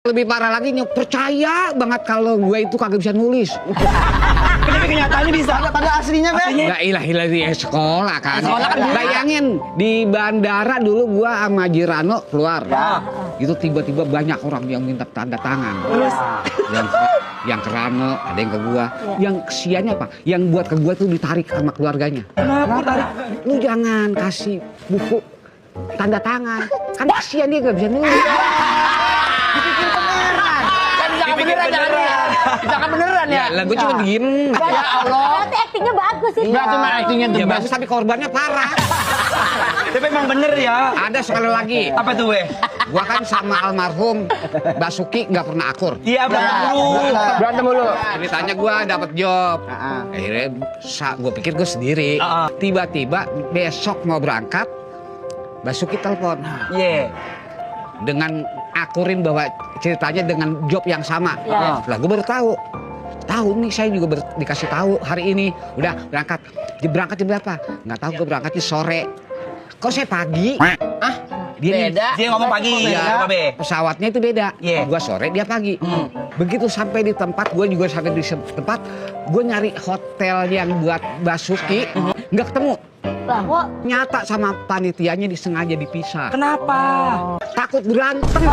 Lebih parah lagi, percaya banget kalau gue itu kagak bisa nulis. Tapi kenyataannya bisa. Pada aslinya, Be. Gak ilah di sekolah kan. Sekolah kan Bayangin di bandara dulu gua sama Jirano keluar. Ya. Itu tiba-tiba banyak orang yang minta tanda tangan. Terus? Yang ke Rano, ada yang ke gua. Yang kesiannya apa? Yang buat ke gua tuh ditarik sama keluarganya. Kenapa tarik? Lu jangan kasih buku tanda tangan. Kan kasihan dia gak bisa nulis. Jangan beneran ya. Lah gua cuma diem. Ya Allah. Berarti aktingnya bagus sih. Berarti mah aktingnya Ya bagus tapi korbannya parah. Tapi emang bener ya. Ada sekali lagi. Apa tuh, Weh? Gua kan sama almarhum Basuki nggak pernah akur. Iya, berantem mulu. Ceritanya gua dapet job. Akhirnya gua pikir gua sendiri. Tiba-tiba besok mau berangkat, Basuki telepon. Iya. Dengan akurin bahwa ceritanya dengan job yang sama. Ya. Lah gua baru tahu nih, saya juga dikasih tahu hari ini udah berangkat. Berangkat jam berapa? Nggak tahu, gua berangkatnya sore. Kok saya pagi? Beda. Dia ngomong pagi. Iya, Apa, Be? pesawatnya itu beda. Iya. Gua sore, dia pagi. Begitu sampai di tempat, gue juga sampai di tempat, gue nyari hotel yang buat Basuki, nggak ketemu. Lah kok Nyata sama panitianya disengaja dipisah. Kenapa? Takut berantem.